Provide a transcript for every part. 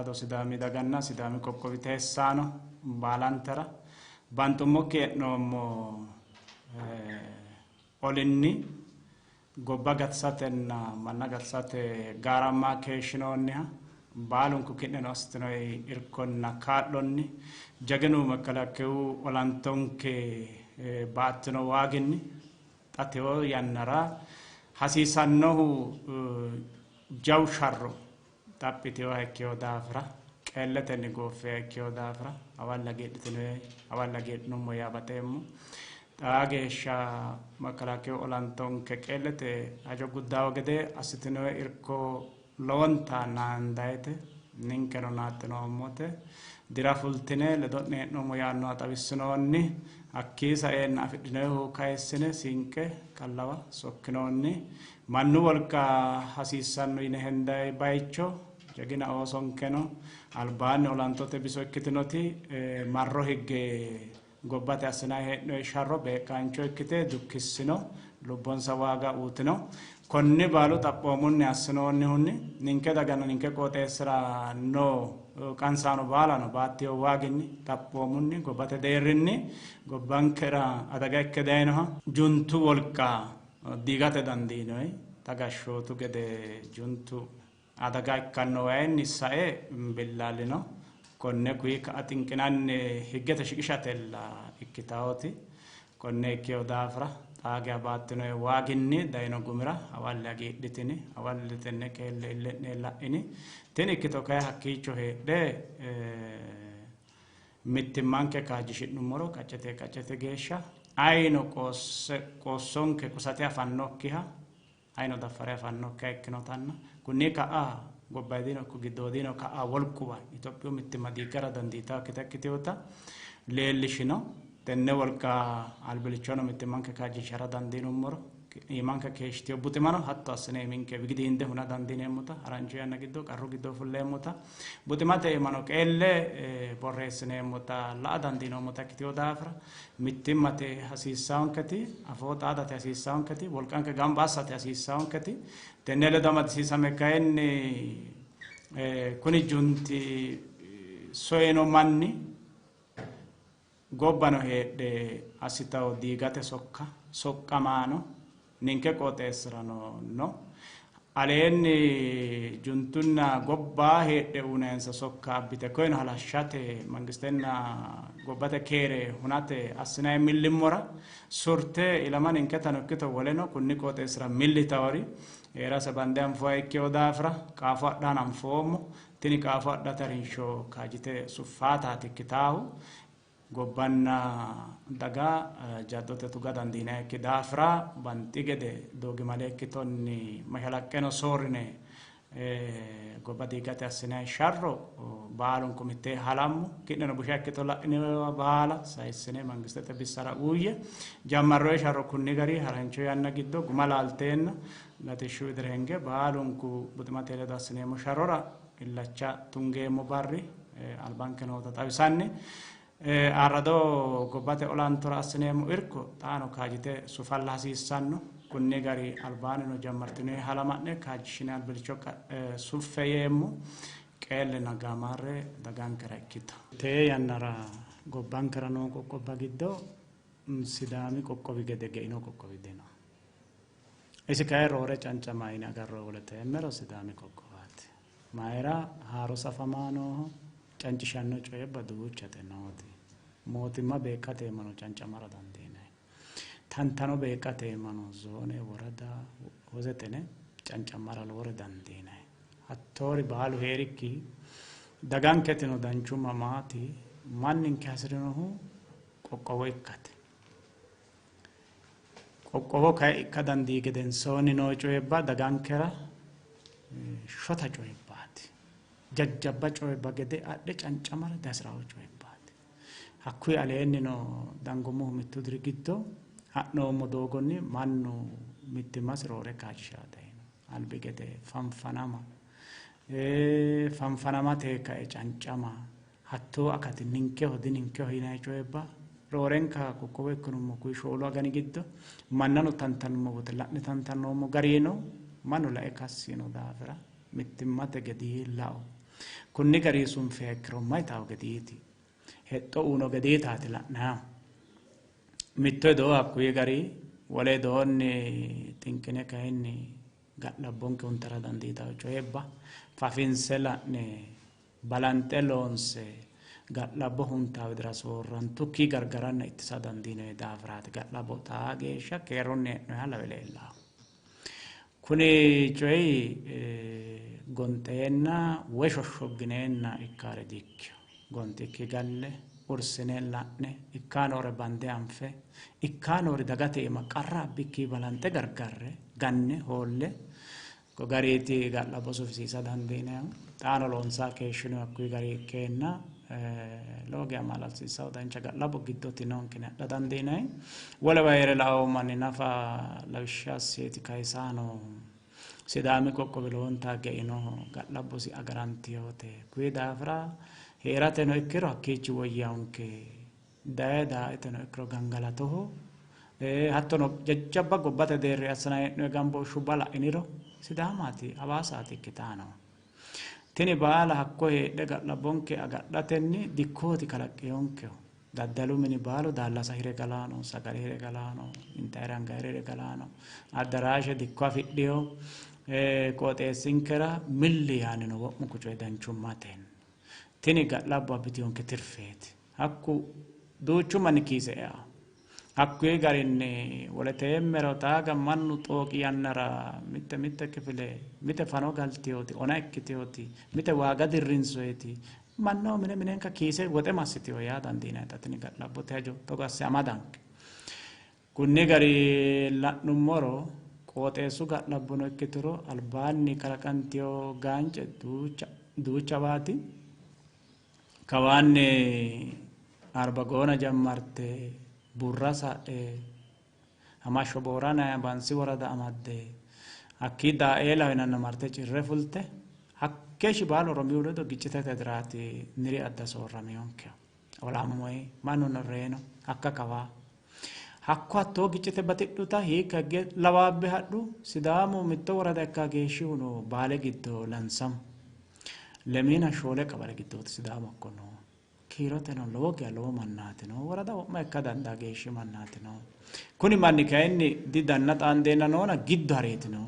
Ayirrado Sidaami daganna Sidaami qoqqowi teessaano baalantera banxummokki hee'noommo olinni gobba gatisatenna manna gatisate gaaramma keeshshinoonniha baalunku ki'neno assitinoyi irkonna kaa'lonni jaginu makkalakewu olantonke baattino waaginni xa tewo yannara hasiisannohu jawu sharro xaphitewoha ikkewo daafira qeelletenni gooffeha ikkewo daafira hawalle hagiidhitinoyi hawalle hagiidhinummo yaa baxeemmo. Xaa geeshsha makkalakewu olantonke qeellete hajo guddawo gede assitinoyi irko lowonta naandayete, ninkeno naaxxinoommote. Dira fultine ledo'ne hee'noommo yaannoha xawissinoonni. Hakkii saeenna afidhinoyihu kayissine sinqe qallawa sokkinoonni. Mannu wolqa hasiissanno yine hendayi bayicho jagina oosonkeno albaanni olantote biso ikkitinoti marro higge gobbate assinanni hee'noyi sharro beeqqaancho ikkite dukkissino, lubbonsa waaga uutino. Konni baalu xaphoomunni assinoonnihunni ninke daganna ninke qooxeessira noo qansaano baalano baattino waaginni xaphoomunni gobbate deerrinni gobbankera adaga ikke dayinoha juntu wolqa diigate dandiinoyi. Xa gashshootu gede juntu adaga ikkanno wayinni sae billaalino. Konne kuyi ka'a xinqinanni higgete shiqishatella ikkitaoti. Konne ikkewo daafira xaa geya baattinoyi waaginni dayino gumira hawalle hagiidhitini, hawalle tenne qeelle ille'ne la'ini. Tini ikkito kayi hakkiicho heedhe mittimmanke kaajjishi'nummoro qaccete qaccete geeshsha ayino qoossonke qusate afannokkiha, ayino daffare afannokkiha ikkinotanna kunni ka'a gobbayidino ikko giddoodino ka'a wolquwa Itophiyu mittimma diiggara dandiitawokkita ikkitinota leellishino. Tenne wolqa albilichono mittimmanke kaajjishara dandiinummoro iimanke keeshshitino buximano hatto assine iminke wigidiinde huna dandiineemmota, harancho yanna giddo qarru giddo fulleemmota, buximate iimano qeelle borreessineemmota la'a dandiinoommota ikkitino daafira mittimmate hasiissaanketi, afoo xaadate hasiissaanketi, wolqanke gamba assate hasiissaanketi, tenne ledo amadisiisame kayinni kuni junti soyino manni gobbano heedhe assitawo diigate sokka soqqamaano ninke qooxeessirano no. Aleenni juntunna gobba heedhe uuneensa sokka abbite koyino halashshate mangistenna gobbate keere hunate assinayi millimmora surte ilama ninketano ikkito woleno kunni qooxeessira millitawori heerase bande anfoha ikkewo daafira qaafo adhaan anfoommo. Tini qaafo adhate harinsho kaajjite suffaataati ikkitaahu. Gobbanna daga jaddote tuga dandiinayikki daafira banxi gede doogimale ikkitonni mashalaqqeno soorrine gobba diigate assinayi sharro baalunku mittee halammo. Ki'neno busha ikkito la'iniwa baala sayissine mangistete bissara uuyye. Jammarroyi sharro kunni gari harancho yanna giddo guma laalteenna latishshu widira hinge baalunku buximate ledo assineemmo sharrora illacha tungeemmo barri albanke noota xawisanni ayirrado gobbate olantora assineemmo irko xaano kaajjite sufalla hasiissanno. Kunni gari albaannino jammartinoyi halama'ne kaajjishine albilicho suffe yeemmo. Qeellenna gaamaarre dagankera ikkito. Tee yannara gobbankera noo qoqqobba giddo Sidaami qoqqowi gede geino qoqqowi dino. Isi kayi roore cancama yine agarroyi woleteemmero Sidaami qoqqowaati. Mayira haaro safamaa nooho, cancishanno coyibba duuchate nooti. Mootimma beeqqate iimano cancamara dandiinanni. Tantano beeqqate iimano zoone, worada, wozetene cancammara lowore dandiinanni. Hattoori baalu hee'rikki daganketino danchumma maati? Manninke hasi'rinohu qoqqowo ikkate. Qoqqowo kayi ikka dandii gedensoonni noo coyibba dagankera shota coyibbaati. Jajjabba coyibba gede adhe cancamara dihasi'rawo coyibbaati. Hakkuyi aleennino dangummohu mittu diri giddo ha'noommo doogonni mannu mittimmasi roore kaajjishara dayino. Albi gede fanfanama, fanfanamate kae cancama, hattoo akati ninkeho dininkeho yinanni coyibba roorenka qoqqowo ikkinummo kuyi 4 agani giddo mannano tantanummo wote la'ne tantannoommo garino mannu lae kassi yino daafira mittimmate gedii lao. Kunni gari sunfe ikkiro mayitawo gediiti hexxo uuno gedeetaati la'nayihu. Mitto hedo hakkuyi gari wole hedoonni xinqine kayinni ga'labbonke huntara dandiitawo coyibba fafinse la'ne balanxe loonse ga'labbo huntaa widira soorrantukki gargaranna ittisa dandiinoyi daafiraati ga'labbo xaa geeshsha keerunni hee'noyiha lawe leellawo. Kuni coyi gonxeenna woy shoshshoggineenna ikkaare dikkino. Gonxikki galle ursine la'ne ikkaa noore bande anfe ikkaa noori dagate iima qarra abbikki balanxe gargarre ganne hoolle ko gariiti ga'labbo sufisiisa dandiineemmo. Xaano loonsaa keeshshino hakkuyi gari ikkeenna lowo geya maalalsiissawo dancha ga'labbo giddooti noonkene adha dandiinayi. Wolewa heere lao manni nafa lawishsha asseeti kayisaano Sidaami qoqqowi lowonta geinoho ga'labbosi agarantiyote. Kuyi daafira hee'rateno ikkiro hakkiichi woyyawonke daye daa''eteno ikkiro gangalatoho hattono jajjabba gobbate deerri assinanni hee'noonni gambooshshubba la'iniro Sidaamaati Hawaasaati ikkitaano. Tini baala hakko heedhe ga'labbonke agadhatenni dikkooti kalaqqiyonkehu. Daddalu mini baalu daallasa hire galaano, sagale hire galaano, intayire angayire hire galaano, addaraashe dikko afidhiyo qooxeessinkera milli yaanni no wo'munku coyi danchummatenni. Tini ga'labbo abbitiyonke tirfeeti. Hakku duuchu manni kiise ea. Hakkuyi garinni woleteemmero xaaga mannu xooqi yannara mitte mitte kifile mite fano galtiyoti ona ikkitiyoti mite waaga dirrinsoyiti mannaho mine minenka kiise woxe massitiyo yaa dandiinayita tini ga'labbote hajo togo asse amadanke. Kunni gari la'nummoro qooxeessu ga'labbono ikkituro albaanni kalaqantiyo gaance duucha duuchawaati. Kawaanni Arbagoona jammarте burra sa'e Hamashsho Boorana Bansi worada amadde hakkii Daaeelaho yinanna marte cirre fulte hakkeeshshi baalu Oromiyu ledo giccitete diraati niri adda soorramiyonkeho. Olammoyi mannuno reyino hakka kawaa. Hakko hattoo giccite batidhuta hiikka higge lawaabbe hadhu Sidaamu mitto worada ikka geeshshihuno Baale giddo Lansamu lemiina shoole qabale giddooti Sidaamu hakko noo. Kiiroteno lowo geya lowo mannaati no. Worada wo'ma ikka dandaa geeshshi mannaati no. Kuni manni kayinni didanna xaandeenna noona giddo hareeti no.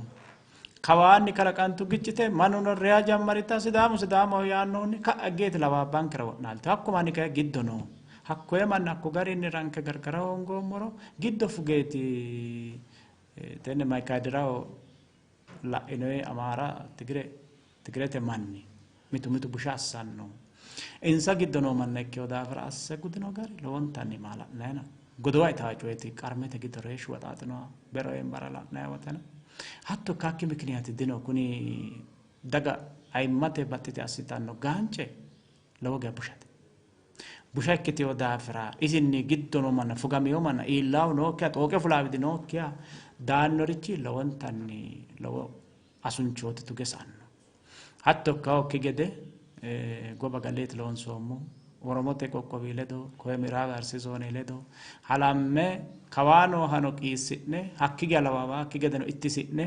Kawaanni kalaqantu giccite mannuno reya jammarita Sidaamu Sidaamaho yaannohunni ka'a higgeeti lawaabbankera wo'naaltu. Hakku manni kayi giddo no. Hakkoye manna hakko garinni ranke gargara hoongoommoro giddo fugeeti tenne Mayikaadiraho la'inoyi Amaara Tigire Tigirete manni mitu mitu busha assanno. Insa giddo noo manna ikkino daafira asse gudino gari lowontanni maala'linayina. Godowa itaa coyeti qarmete giddo reeshshu waxaaxinoha bero eembara la'nayi woteno hatto ikkakki mikiniyaati dino. Kuni daga ayimmate baxxite assitanno gaance lowo geya bushate. Busha ikkitino daafira isinni giddo noo manna fugamino manna iillaahu nookkiha xooqe fulaawidi nookkiha daannorichi lowontanni lowo asunchooti tuge sa''anno. Hatto ikkawokki gede goba galeeti loonsoommo. Oromote qoqqowi ledo, koye Miraabe Arsi zoone ledo halamme kawaa noohano qiissi'ne hakki geya lawawaakki gedeno ittisi'ne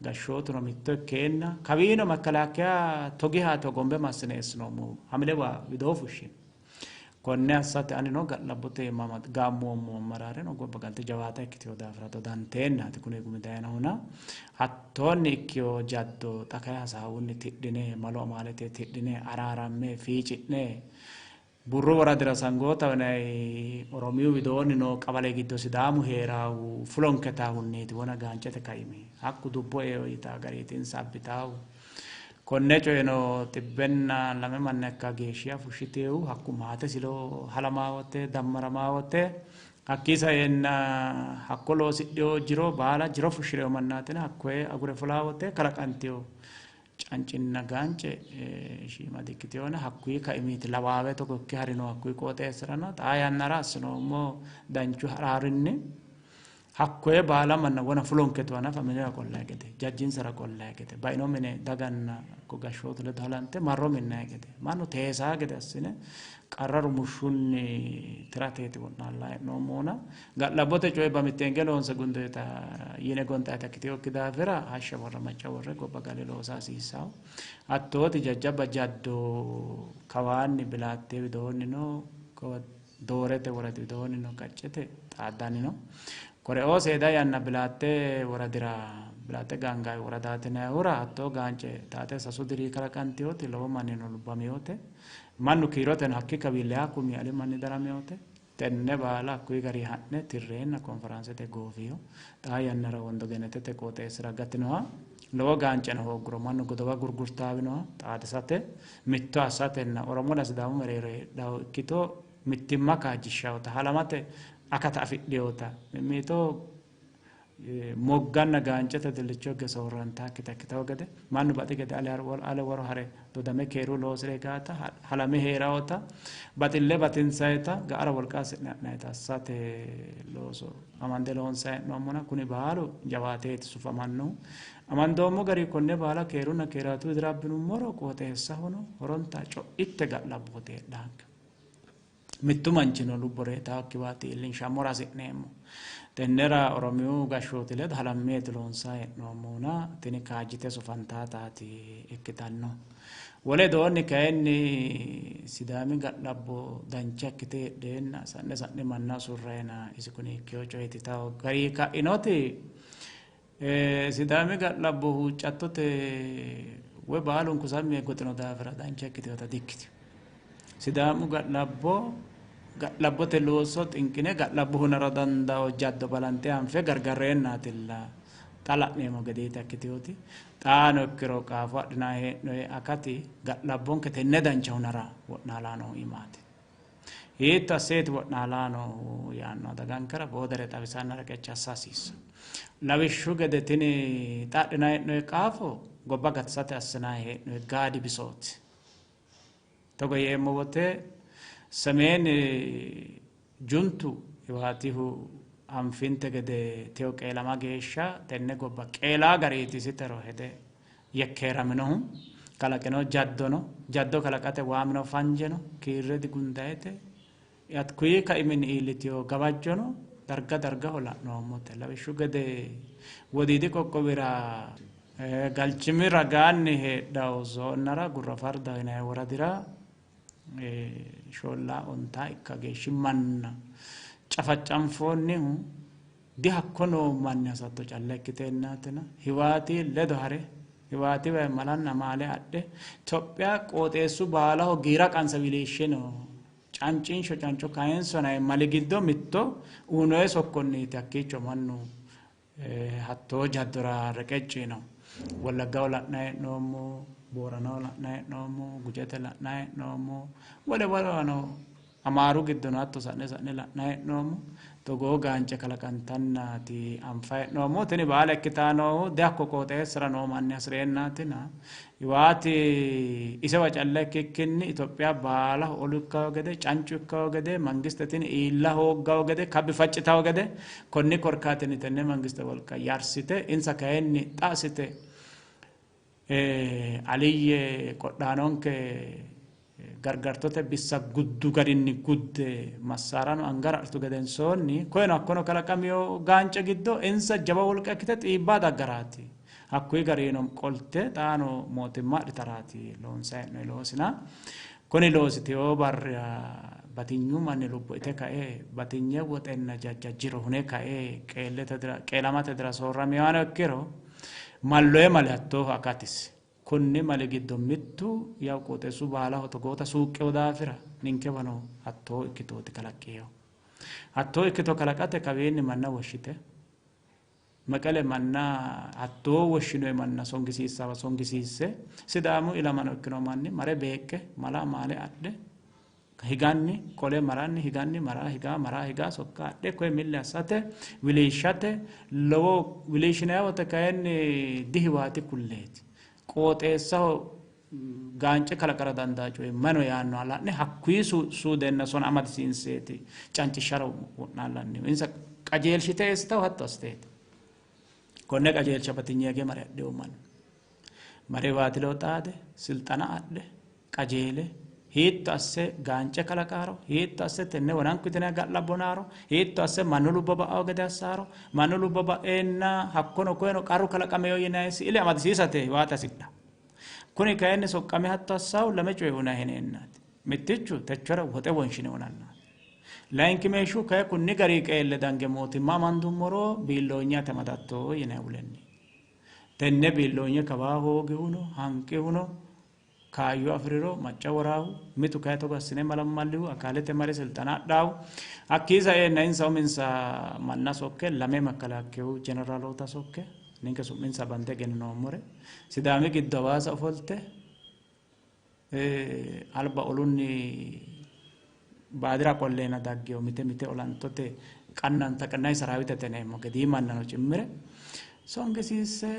gashshootuno mitto ikkeenna kawiino makkalaakkiya togiha togombe massine eessinoommo hamilewa widoo fushshine. Konne assate anino ga'labbote gaammoommo ammaraareno gobba galte jawaata ikkitino daafira dodanteennaati kuni gumi dayinohuna hattoonni ikkino jaddo xa kayi hasaawunni tidhine malu amaalete tidhine araaramme fiici'ne Burru woradira Sangootaho yinanni Oromiyu widoonni noo qabale giddo Sidaamu hee'raahu fulonke taahunniiti wona gaancete kaimi. Hakku dubbo eo yitaa gariiti insa abbitaahu. Konne coyeno xibbenna lame manna ikka geeshshiha fushshiteehu hakku maatesi ledo halamaa wote dammaramaa wote hakkii saeenna hakko loosidhino jiro baala jiro fushshi'rino mannaatina hakkoye agure fulaa wote kalaqantino cancinna gaance shiima di''ikkitinona hakkuyi kaimiiti lawaawe togo ikke harino hakkuyi qooxeessirano xaa yannara assinoommo danchu ha'raarinni. Hakkoye baala manna wona fulonketu hanafa minira qollayi gede, jajjinsara qollayi gede, baino mine daganna ikko gashshootu ledo halante marro minnayi gede, mannu teesaa gede assine qarra rumushshunni tirateeti wo'naallayi hee'noommohuna ga'labbote coyibba mitteenge loonse gundoyita yine gonxayita ikkitinokki daafira hashsha barra macca worre gobba gale loosa hasiissanno. Hattooti jajjabba jaddo kawaanni Bilaatte widoonni no, kawa Doorete woradi widoonni no qaccete xaaddanni no. Koreoo seeda yanna Bilaatte woradira Bilaatte Gaangaawi woradaati yinayihura hattoo gaance taate sasu diri kalaqantinoti lowo mannino lubbaminote. Mannu kiiroteno hakki kawi leyaa kumi ali manni daraminote. Tenne baala hakkuyi gari ha'ne tirreenna konforaansete goofino. Xaa yannara Wondo Genetete qooxeessira gatinoha lowo gaanceno hoogguro mannu godowa gurgurtaawinoha xaadisate, mitto assatenna Oromonna Sidaamu mereero heedhanno ikkito mittimma kaajjishshannota, halamate akata afidhinota, mimmito mogganna gaancete dillicho higge soorrantakkita ikkitanno gede, mannu baxi gede ale woro hare dodame keeru loosi're higaata, halame hee'rawota, baxille batinsayita, ga'ara wolqa assi'ne ha'nayita assate looso amande loonsanni hee'noommona kuni baalu jawaateeti sufamannohu. Amandoommo gari konne baala keerunna keeraatu widira abbinummoro qooxeessahono horonta co'itte ga'labbooti heedhaanke. Mittu manchino lubbo reyitaakkiwaati iillinshammora hasi'neemmo. Tennera Oromiyu gashshooti ledo halammeeti loonsanni hee'noommohuna tini kaajjite sufantaataati ikkitanno. Wole widoonni kayinni Sidaami ga'labbo dancha ikkite heedheenna sa'ne sa'ne manna usurrayina isi kuni ikkino coyeeti tawo gari ka'inoti Sidaami ga'labbo huuccattote woy baalunku sammi yee goxino daafira dancha ikkitinota dikkitino. Sidaamu ga'labbo ga'labbote looso xinqine ga'labbo hunara dandawo jaddo balanxe anfe gargarreennaatilla xa la'neemmo gedeeta ikkitinoti. Xaano ikkiro qaafo adhinanni hee'noyi akati ga'labbonke tenne dancha hunara wo'naalaa noohu iimaati. Hiitto asseeti wo'naalaa noohu yaannoha dagankera boodere xawisanna reqecci assa hasiissanno. Lawishshu gede tini xa adhinanni hee'noyi qaafo gobba gatisate assinanni hee'noyi gaadi bisooti. Togo yeemmo wote Semeen Juntu Hiwaatihu anfinte gede teyo qeelama geeshsha tenne gobba qeelaa gariiti isitero hede yekkeeraminohu. Kalaqino jaddono, jaddo kalaqate waamino fanjeno kiirre digundayite. Hakkuyi kaiminni iillitino gawajjono darga dargaho la'noommote. Lawishshu gede Wodiidi qoqqowira Galchimi ragaanni heedhanno zoonnara Gurra Fardaho yinanni woradira shoollaa ontaa ikka geeshshi manna cafaccanfoonnihu dihakko noo manni hasatto calla ikkiteennaatina Hiwaati ledo hare Hiwaatiwa malanna maale adhe Itophiya qooxeessu baalaho giira qanse wiliishshe no cancinsho canco kayinsona mali giddo mitto uyinoe sokkonniiti hakkiicho mannu hattoo jaddora reqecci yino. Wollaggaho la'nanni hee'noommo, Booranaho la'nanni hee'noommo, Gujete la'nanni hee'noommo, wole wolewano Amaaru giddono hatto sa'ne sa'ne la'nanni hee'noommo. Togoo gaance kalaqantannaati anfanni hee'noommohu. Tini baala ikkitanni noohu dihakko qooxeessira noo manni hasi'reennaatina Hiwaati isewa calla ikkikkinni Itophiya baalaho olu ikkawo gede, cancu ikkawo gede, mangiste tini iilla hooggawo gede, kabbi faccitawo gede, konni korkaatinni tenne mangiste wolqa yarsite, insa kayinni xa assite Aliyye qodhaanonke gargartote bissa guddu garinni gudde massaarano angara adhitu gedensoonni koyeno hakkono kalaqamino gaance giddo insa jawa wolqa ikkite xiibbaa daggaraati. Hakkuyi garino qolte xaano mootimma adhitaraati loonsanni hee'noonni loosina. Kuni loosi tewo barra batinyu manni lubbo ite kae batinye woxenna jajja jiro hune kae qeellete dira qeelamate dira soorraminohano ikkiro malloye mali hattooho akatisi. Konni mali giddo mittu yawu qooxeessu baalaho togoota suuqqino daafira ninkewano hattoo ikkitooti kalaqqinohu. Hattoo ikkito kalaqate kawiinni manna woshshite Meqele manna hattoo woshshinoyi manna songisiissawa songisiisse Sidaamu ilamano ikkino manni mare beeqqe mala amaale adhe higanni qole maranni higanni mara higa mara higa sokka adhe koye milli assate wiliishshate lowo wiliishshinanni wote kayinni dihiwaati kulleeti. Qooxeessaho gaance kalaqara dandaa coyi mayi no yaannoha la'ne hakkuyi suudenna sona amadisiinseeti cancishshara wo'naallannihu. Insa Qajeelshite eessitahu hatto assiteeti. Konne qajeelsha batinye hige mare adhihu mannu. Mare Hiwaati ledo xaade silxana adhe qajeele hiitto asse gaance kalaqaaro, hiitto asse tenne wonanku yitinanni ga'labbo hunaaro, hiitto asse mannu lubbo ba'ao gede assaaro, mannu lubbo ba'eenna hakkono koyeno qarru kalaqameyo yinanni siile amadisiisate Hiwaati hasidha. Kuni kayinni soqqame hatto assaahu lame coye hunanni hineennaati. Mittichu techora woxe wonshine hunannaati. Layinkimeeshshu kayi kunni gari qeelle dange mootimma amandummoro biilloonye ati amadatto yinanni wulenni. Tenne biilloonye kawaa hoogihuno hanqihuno kaayyo afi'riro macca woraahu, mitu kayi togo assine malammallihu akaalete mare silxana adhaahu. Hakkii saeenna insa uminsa manna sokke lame makkalaakkeyu jeneraaloota sokke ninke su'minsa bande egenninoommore Sidaami giddo Hawaasa ofolte alba olunni baadira qolleena daggeyo mite mite olantote qannanta qannayi saraawitete yineemmo gedii mannano cimmire songisiisse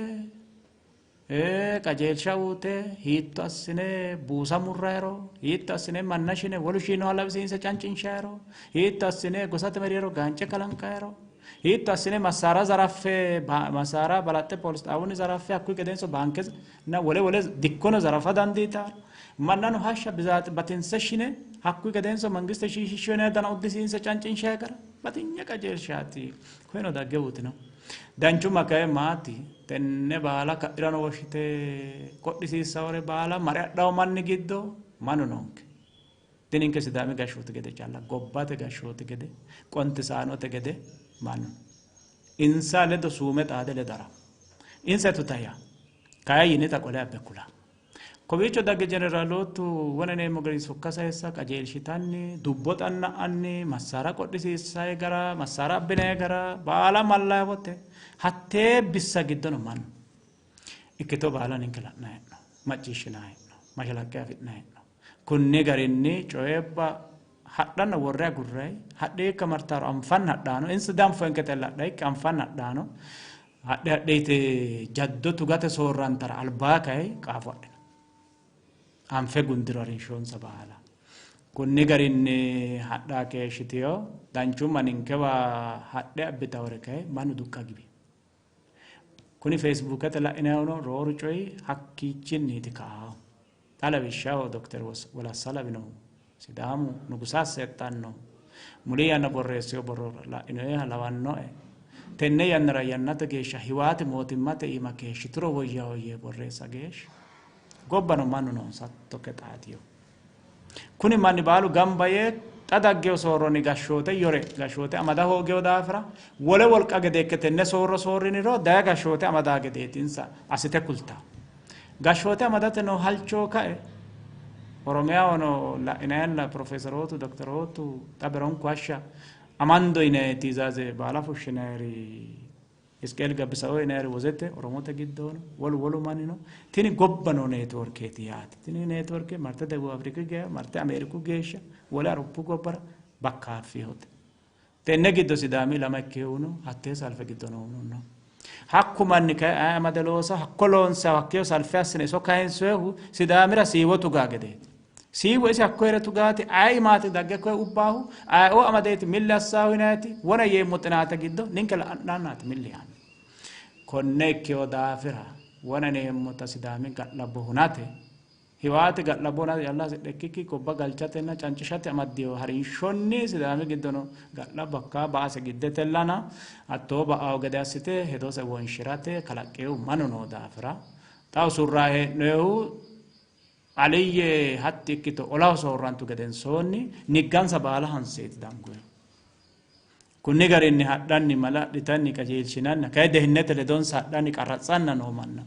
qajeelsha uute hiitto assine buusa murrayiro, hiitto assine manna shine wolu shiinoha lawisiinse cancinshayiro, hiitto assine gosate mereero gaance kalanqayiro, hiitto assine massaara zaraffe massaara balaxxe poolis xaawunni zaraffe hakkuyi gedenso baanke na wole wole dikkono zarafa dandiitaro, mannano hashsha bizaat batinse shine hakkuyi gedenso mangiste shiishishsho yinanni dana uddisiinse canциnshayi gara batinye qajeelshaati. Koyeno dagge uutino. Danchumma kayi maati? Tenne baala ka'irano woshshite qodhisiissawore baala mare adhawo manni giddo mannu noonke. Dininke Sidaami gashshooti gede calla gobbate gashshooti gede qontisaanote gede mannu insa ledo suume xaade ledara insa tutaya kayi yinita qole abbe kula. Kowiicho dagge jeneraalootu wona yineemmo gari sokka sayissa qajeelshitanni dubbo xanna'anni massaara qodhisiissayi gara massaara abbinayi gara baala mallayi wote hattee bissa giddono mannu ikkito baala ninke la'nayi hee'no, macciishshinayi hee'no, mashalaqqe afi'nayi hee'no. Kunni garinni coyebba hadhanna worre agurrayi hadhe hiikka martaaro anfanna hadhaano insa dianfoyinketella hadha anfanna hadhaano hadhe hadhe yite jaddo tugate soorrantara albaa kayi qaafo adhino. Anfe gundiro harinshonsa baala. Kunni garinni hadhaa keeshshitiyo danchumma ninkewa hadhe abbitawore kayi mannu duqqa giwi. Kuni Feesibuukete la'inayihuno rooru coyi hakkiichinniiti ka'aahu. Xa lawishshaho Dokter Wolassa lawinohu Sidaamu nugusa asse hexxannohu muli yanna borreessino borro la'inoeha lawannoe. Tenne yannara yannate geeshsha Hiwaati mootimmate iima keeshshituro woyyaho yee borreessa geeshsha gobbano mannu noonsattokke xaadino. Kuni manni baalu gamba yee xa daggeyo soorronni gashshoote yore gashshoote amada hoogeyo daafira wole wolqa gede ikke tenne soorro soorriniro daye gashshoote amada gedeeti insa assite kulta. Gashshoote amadate noo halcho kae Oromiyahono la'inayilla profeeserootu dokterootu xa beronku hashsha amando yinay tiizaaze baala fushshinayri Isqeel Gabbisao yinayri wozete Oromote giddono wolu wolu mannino tini gobba noo neetworkeeti yaate. Tini neetworke marte Debuub Afriku geeshsha marte Ameeriku geeshsha wole Awuroppu gobbara bakkaaffihote. Tenne giddo Sidaami ilama ikkehuno hattee salfe giddo noohuno no. Hakku manni kayi aye amade loosa hakko loonsahu hakkeyo salfe assine iso kayinsoyehu Sidaamira siiwo tugaa gedeeti. Siiwo isi hakko heere tugaati aye imaati dagge koye ubbaahu ayeoo amadeeti milli assaahu yinayti wona yeemmo xinaate giddo ninke la'nannaati milli yaanno. Konne ikkeyo daafira wona yineemmota Sidaami ga'labbo hunate Hiwaati ga'labbo hunate calla hasidhe ikkikki gobba galchatenna cancishate amaddino harinshonni Sidaami giddono ga'labbo hakka ba'ase giddetellana hattoo ba'awo gede assite hedose wonshi'rate kalaqqinohu mannu noo daafira xa usurrayi hee'noyihu Aliyye hatti ikkito olaho soorrantu gedensoonni niggansa baala hanseeti dangoyihu. Kunni garinni hadhanni mala adhitanni qajeelshinanna kayi dehinnete ledonsa hadhanni qarratsanna noo manna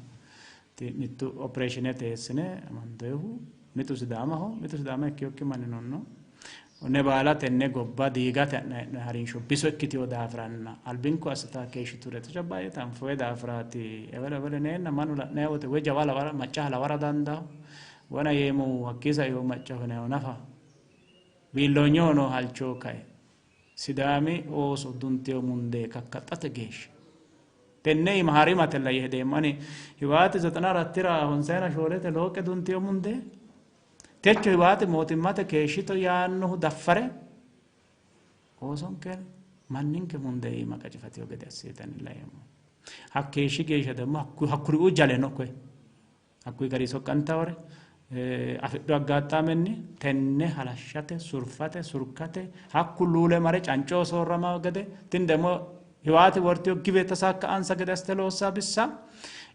mittu opereeshinete eessine amandoyihu mitu Sidaamaho mitu Sidaama ikkinokki mannino no. Konne baala tenne gobba diigate ha'nanni hee'noonni harinsho biso ikkitino daafiranna albinku assita keeshshiture tocabbaayete anfoonni daafiraati ewelo ewelo yineenna mannu la'nanni woyte woy jawa lawara maccaha lawara dandaanno. Wona yeemmohu hakkii sainohu maccaho yinannihu nafa biilloonyeho noo halcho kae Sidaami ooso duntino mundee kakkaxxate geeshsha tenne iima haariimatella yee hedeemmo. Ani Hiwaati zexena arattira honsayina shoolete looqqe duntino mundee Techo Hiwaati mootimmate keeshshito yaannohu daffare oosonke Manninke mundee iima qacifatino gede assitanni laeemmo. Hakkeeshshi geeshsha ደግሞ hakkuriuu jaleno koye hakkuyi gari soqqantawore afidhu aggaxaamenni tenne halashshate surfate surkate hakku luule mare cancoo soorrama gede tin ደግሞ hiwaati wortiyo gibe tasaakka ansa gede assite loossa bissa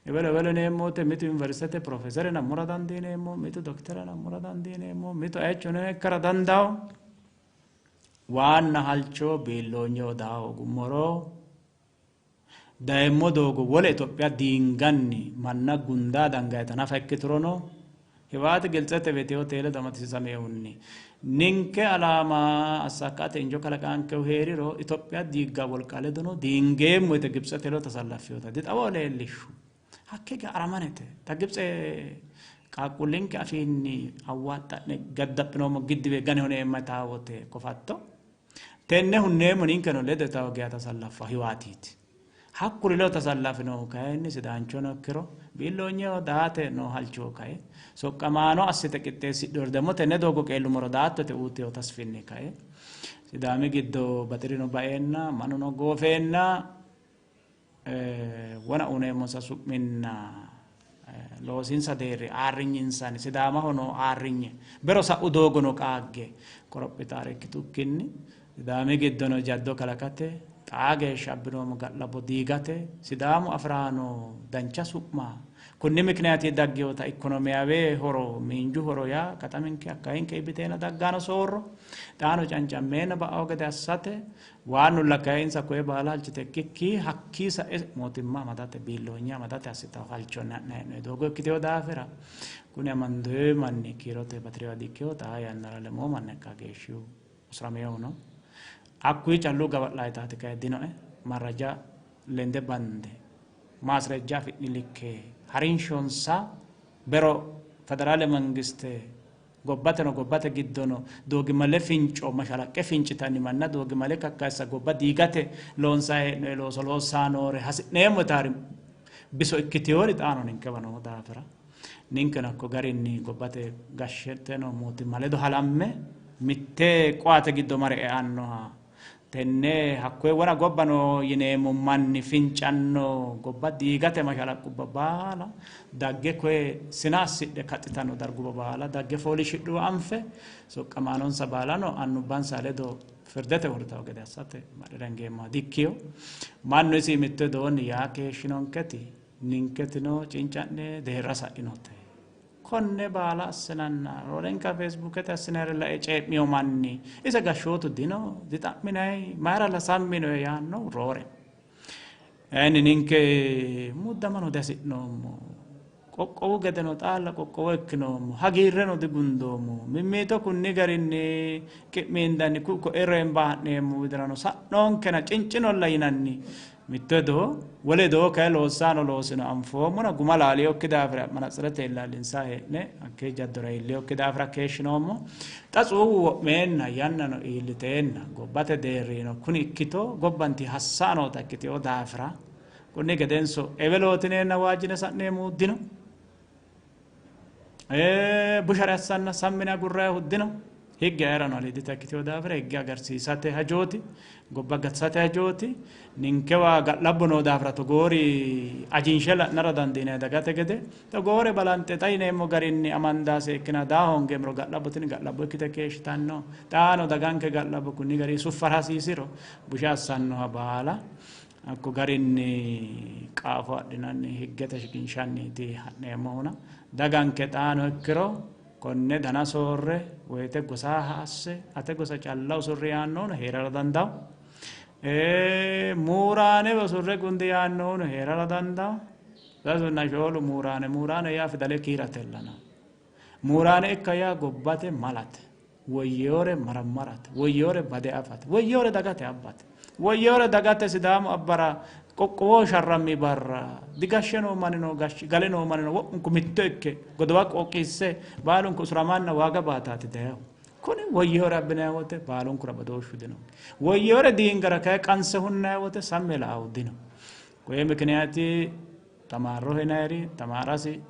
ewelo ewelo yineemmo wote mitu yuniversitete profeesere nammora dandiineemmo, mitu doktere nammora dandiineemmo, mitu ayichono ikkara dandawo. Waanna halcho biilloonyeho daa hoogummoro dayemmo doogo wole Itophiya diinganni manna gundaa dangayita nafa ikkiturono Hiwaati Giltsete bete ledo amadisiisamehunni ninke alaama assakkate injo kalaqaankehu hee'riro Itophiya diigga wolqa ledono diingeemmo yite Gibtsete ledo tasallaffiyota dixawo leellishshu. Hakkee geya aramanete. Ta Gibtse qaaqquullinke afiinni awwaaxxa'ne gadda'phinoommo giddiwe gane huneemma yitaa wote kofatto tenne hunneemmo ninkeno ledo yitawo geya tasallaffa Hiwaatiiti. Hakkuri ledo tasallafinohu kayinni sidaanchono ikkiro biilloonyeho daate noo halcho kae soqqamaano assite qixxeessidhinori ደግሞ tenne doogo qeellummoro daatto yite uutino tasfinni kae Sidaami giddo baxirino baeenna mannuno goofeenna wona uneemmonsa su'minna loosinsa deerri aarrinyinsanni Sidaamaho noo aarrinye bero sa'u doogono qaagge qorophitaare ikkitukkinni Sidaami giddono jaddo kalaqate xaa geeshsha abbinoommo ga'labbo diigate Sidaamu afi'rano dancha su'ma kunni mikiniyaati daggewota ikkonomiyawe horo miinju horo yaa kataminke akkayinke ibbiteena daggano soorro xaano cancammeenna ba'ao gede assate waannulla kayinsa koye baala halchite ikkikki hakkii sa'e mootimma amadate biilloonye amadate assitawo halchonni ha'nanni hee'noonni doogo ikkitewo daafira kuni amandoyi manni kiirote bati'rewa dikkino. Xaa yannara lemoo manna ikka geeshshihu usurameehu no. Hakkuyi callu gawa'laayitaati kayi dinoe marraja lende bande maasrejja afi'ni likke harinshonsa bero federaale mangiste gobbateno gobbate giddono doogimale finco mashalaqqe fincitanni manna doogimale kakkayissa gobba diigate loonsayi hee'noyi looso loossaa noore hasi'neemmo yitaari biso ikkiteyori xaano ninkewa noo daafira ninkeno hakko garinni gobbate gashshite noo mootimma ledo halamme mitte qoate giddo mare eannoha tenne hakkoye wona gobba no yineemmo manni fincanno gobba diigate mashalaqqubba baala dagge koye sina assidhe kaxxitanno darguwa baala dagge fooliishshidhuwa anfe soqqamaanonsa baalano annubbansa ledo firdete uurritawo gede assate madhirangeemmoha dikkiyo. Mannu isi mitto widoonni yaa keeshshinonketi ninketino cinca'ne deerra sa'inote. Konne baala assinanna roorenka Feesbuukete assinayire lae cee'miyo manni ise gashshootu dino dixa'minayi mayiralla samminoe yaannohu roore. Kayinni ninke muddamano dihasi'noommo. Qoqqowu gedeno xaalla qoqqowo ikkinoommo. Hagiirreno digundoommo. Mimmiito kunni garinni qi'miindanni ku'u ko'e reemba ha'neemmo widirano sa'noonkena cincinolla yinanni mitto hedo wole hedo kayi loossaano loosino anfoommona guma laaliyokki daafira manatsirete illaallinsa hee'ne hakkee jaddora iilliyokki daafira keeshshinoommo. Xa tsuuwu wo'meenna yannano iilliteenna gobbate deerrino kuni ikkito gobbanti hassaanoota ikkitino daafira kunni gedenso ewelootineenna waajjine sa'neemmohu dino. Bushare assanna sammine agurrayihu dino. Higge ayerano aliidita ikkitino daafira higge agarsiisate hajooti, gobba gatisate hajooti. Ninkewa ga'labbo noo daafira togoori ajinshe la'nara dandiinanni dagate gede togoore balanxe xa yineemmo garinni amandaa seekkina daa hoongeemmero ga'labbo tini ga'labbo ikkite keeshshitanno. Xaano daganke ga'labbo kunni garinni suffara hasiisiro busha assannoha baala hakko garinni qaafo adhinanni higgete shiqinshanniiti ha'neemmohuna daganke xaano ikkiro konne dana soorre woyite gosaha asse ate gosa calla usurri yaannohuno hee'rara dandawo. Muuraane usurre gundi yaannohuno hee'rara dandawo. Sasunna shoolu muuraane muuraane yaa fidale kiiratellana. Muuraane ikka yaa gobbate malate. Woyyeewore marammarate, woyyeewore bade afate, woyyeewore dagate abbate, woyyeewore dagate Sidaamu abbara qoqqowoho sharrammi barra digashshe noo mannino gale noo mannino wo'munku mitto ikke godowa qooqiisse baalunku usuramanna waaga baataati dayahu. Kuni woyyeewore abbinanni wote baalunkura badooshshu dino. Woyyeewore diingara kayi qanse hunnanni wote sammi laahu dino. Koye mikiniyaati tamaarro hinayiri tamaarasi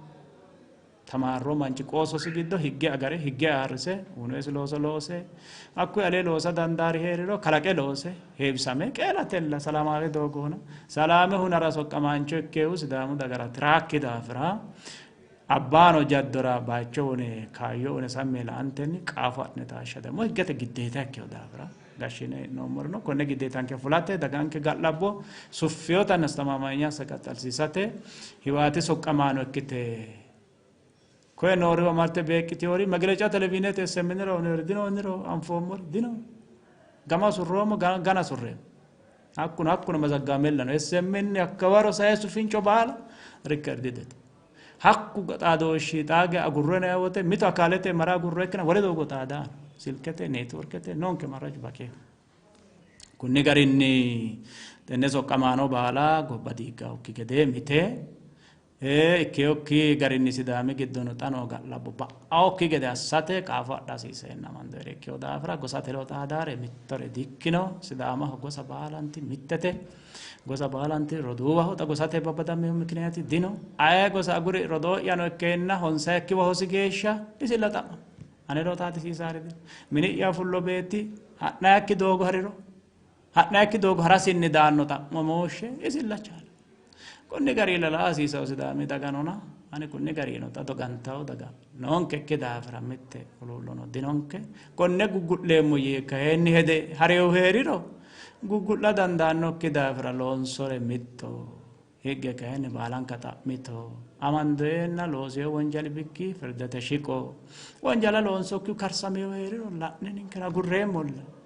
Tamaarro manchi qoososi giddo higge agare higge ayirrise uyinoyisi looso loose hakkuyi alee loosa dandaari heeriro kalaqe loose heewisame qeelatella salaamaawe doogo huna salaame hunara soqqamaancho ikkehu Sidaamu dagara tiraakki daafira abbaano jaddora bayicho une kaayyo une sammi la''antenni qaafo adhine taashsha ደግሞ higgete giddeeta ikkehu daafira gashshine hee'noommorino konne giddeetanke fulate daganke ga'labbo suffiyotanna astamaamanya assa qaxxalsiisate Hiwaati soqqamaano ikkite koye nooriwa marte beeqqiteyoori megileca televiinete SMNra uyinoyori dino niro anfoommori dino. Gama surroommo gana surreemmo. Hakkuno hakkuno mazaggamella no. SMN hakkawaro sayisu finco baala rikkerdidete. Hakku xaadooshshi xaage agurro yinanni wote mitu akaalete mara agurro ikkina wole doogo xaadaano. Silkete, neetworkete noonke marraju bakeho. Kunni garinni tenne soqqamaano baala gobba diiggannokki gede mite ikkeyokki garinni Sidaami giddono xa noo ga'labbo ba'annokki gede assate qaafo adha hasiiseenna amandoyere ikkeyo daafira gosate ledo xaadaare mittore dikkino. Sidaamaho gosa baalanti mittete. Gosa baalanti roduuwaho. Xa gosate babbadammehu mikiniyaati dino. Aye gosa aguri rodoo'yano ikkeenna honsayikkiwa hosi geeshsha isilla xa'ma. Ane ledo xaadisiisaari dino. Mini'ya fullo beetti ha'nayakki doogo hariro ha'nayakki doogo harasinni daanno xa'mamooshshe isilla chaala. Kunni gari lala hasiisawo Sidaami daganona ani kunni garino xa dogantawo daga noonkekki daafira mitte huluullono dinonke. Konne guggu'leemmo yee kayinni hede hareyo heeriro guggu'la dandaannokki daafira loonsore mitto higge kayinni baalanka xa'mito amandoyenna loosiyo wonjali bikki firdete shiqo wonjala loonsokkihu karsameyo heeriro la'ne ninkera agurreemmolla.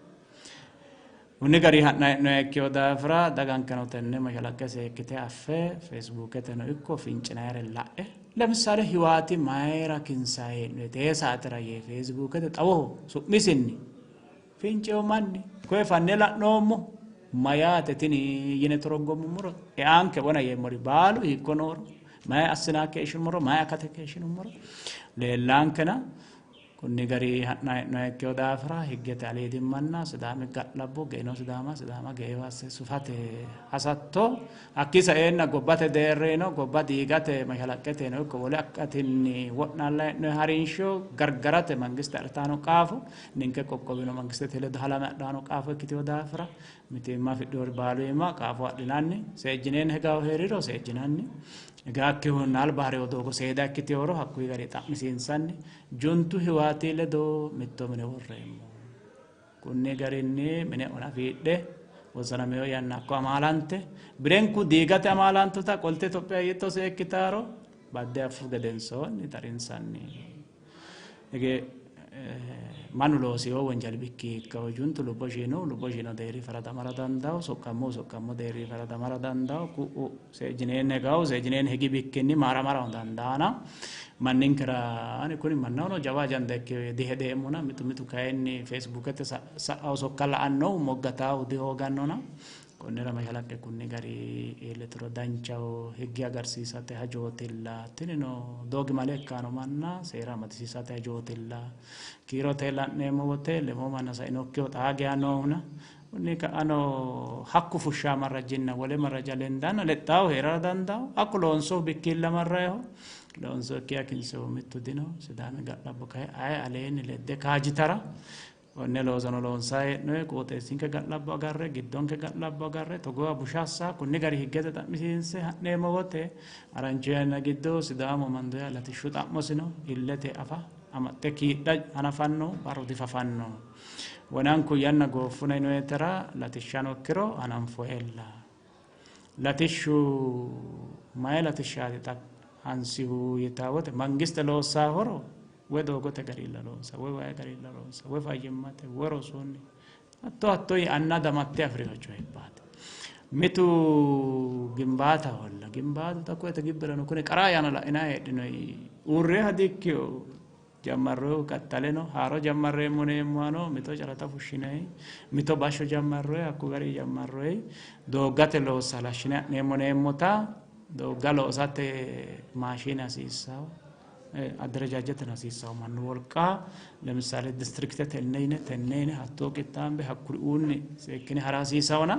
Kunni gari ha'na hee'noha ikkeyo daafira dagankeno tenne mashalaqqe seekkite affe Feesbuuketeno ikko fincinayire la'e ለምሳሌ Hiwaati mayira kinsayi hee'noyi tee saatera yee Feesbuukete xawoho su'misinni finceyo manni koye fanne la'noommo mayaate tini yine toroggomummoro eanke wona yeemmori baalu hiikko nooro mayi assinaa keeshshinummoro mayi akate keeshshinummoro leellaankena kunni gari ha'na hee'noha ikkeyo daafira higgete aliidimmanna Sidaami ga'labbo geino Sidaama Sidaama geeo asse sufate hasatto hakki saeenna gobbate deerrino gobba diigate mashalaqqeteno ikko wole akkatinni wo'naalla hee'noyi harinsho gargarate mangiste adhitaano qaafo ninke qoqqowino mangistete ledo halame adhaano qaafo ikkiteyo daafira mitiimma afidhinori baalu iima qaafo adhinanni seejjineenna higawo heeriro seejjinanni higakkihunna alba hareyo doogo seeda ikkiteyoro hakkuyi gari xa'misiinsanni juntu Hiwaati ledo mitto mine worreemmo. Kunni garinni mine ona fiidhe wossanameyo yanna hakko amaalante birenku diigate amaalantota qolte Itophiya hiitto seekkitaaro badde affu gedensoonni tarinsanni. Hige mannu loosiyo wonjali bikki ikkawo juntu lubbo shiino lubbo shiino deerri faradamara dandawo soqqammohu soqqammo deerri faradamara dandawo ku'u seejjineenna higawo seejjineenna higi bikkinni maaramara dandaana manninkera ani kuni mannahono jawa ajanda ikke dihedeemmona mitu mitu kayinni Feesbuukete sa'awo sokka la'annohu moggatahu dihoogannona konnira mashalaqqe kunni gari iillituro danchaho higge agarsiisate hajootilla tinino doogimale ikkaano manna seera amadisiisate hajootilla kiirote la'neemmo wote lemoo manna sainokkiho xaa geya noohuna kunni ka'ano hakku fushshaa marrajinna wole marraja lendanna lexxaahu heerara dandawo hakku loonsohu bikkiilla marrayiho loonso ikkiha kinsehu mittu dino Sidaami ga'labbo kayi aye aleenni ledde kaajitara konne loosono loonsayi hee'noyi qooxeessinke ga'labbo agarre giddonke ga'labbo agarre togoowa busha assa kunni gari higgete xa'misiinse ha'neemmo wote harancho yanna giddo Sidaamu amandoya latishshu xa'mosino illete afa amaxxe kiidha hanafanno barru difafanno. Wonanku yanna gooffuna yinoyetera latishshano ikkiro hananfoyella. Latishshu mayi latishshaati xa hansihu yitaa wote mangiste loossaa horo woy doogote garilla loosa woy wayi garilla loosa woy fayyimmate woy rosunni hatto hatto anna damatte afirino coyibbaati. Mitu gimbaataholla gimbaatu xa koye gibbirano kuni qara ayyaana la'inanni heedhinoyi uurreha dikkino jammarroyihu qaxxaleno haaro jammarreemmo yineemmohano mito carata fushshinayi mito bashsho jammarroyi hakku gari jammarroyi dooggate loossa halashshine ha'neemmo yineemmota doogga loosate maashiine hasiissawo adderajajeteno hasiissawo mannu wolqa ለምሳሌ distrikte tenne yine tenne yine hattoo qixxaambe hakkuriuunni seekkine hara hasiissawona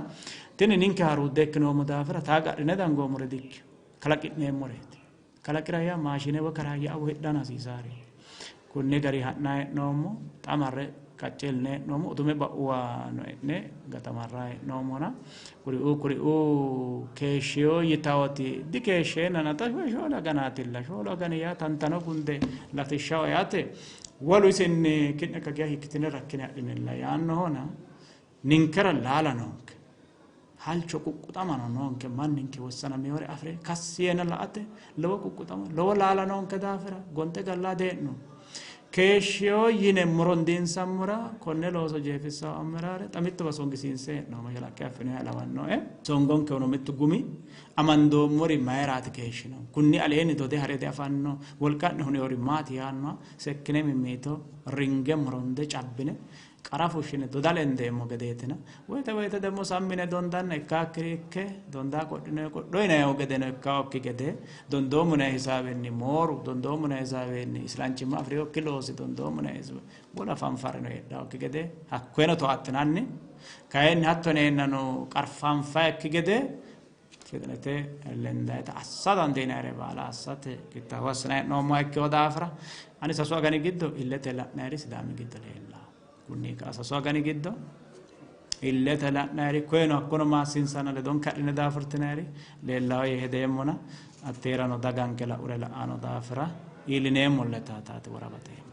tini ninke haruudde ikkinoommo daafira taa gadhine dangoommore dikkino kalaqi'neemmoreeti. Kalaqira yaa maashine woy karaayya woy hidhana hasiisaari. Kunni gari ha'nanni hee'noommo. Xa marre qacce iilline hee'noommo. Udume ba'uwa no e'ne gatamarra hee'noommona kuriuu kuriuu keeshshiyo yitawoti dikeeshsheennana xa 4 aganaatilla. 4 agani yaa tantano gunde latishshaho yaate wolu isinni ki'ne kageya hiikkitine rakkine hadhinilla yaannohona ninkera laala noonke. Halcho quqquxamano noonke manninke wossanamewore afire kassi yeena la''ate lowo quqquxama lowo laala noonke daafira gonxe gallaa dee'no. Keeshshiyo yine morondiinsammora konne looso jeefissawo ameraare xa mittowa songisiinse hee'noommo mashalaqqe affinoha lawannoe. Songonkewuno mittu gumi amandoommori mayiraati keeshshino? Kunni aleenni dode hare diafanno, wolqa'ne hunewori maati yaannoha sekkine mimmiito ringe moronde cabbine qara fushshine doda lendeemmo gedeetina. Woyte woyte demmo sammine dondanna ikkaakkiri ikke dondaa qodhinoyi qodho yinayihu gedeno ikkaokki gede dondoommo yinayi hisaabenni mooru, dondoommo yinayi hisaabenni islanchimma afi'rinokki loosi, dondoommo yinayi wolu hafanfarreno heedhaokki gede hakkoyeno towaxxinanni kayinni hatto yineennano qarfanfayikki gede fixinete lendayita assa dandiinayire baala assate qixxaawo assinanni hee'noommoha ikkino daafira ani 3 agani giddo illete la'nayiri Sidaami giddo leellawo. Kunni ka'a 3 agani giddo illete la'nayiri koyeno hakkono maassiinsanna ledonke adhine daafurtinayiri leellawo yee hedeemmona atteerano daganke la'ure la'ano daafira iillineemmo letaataati wora baxeemmo.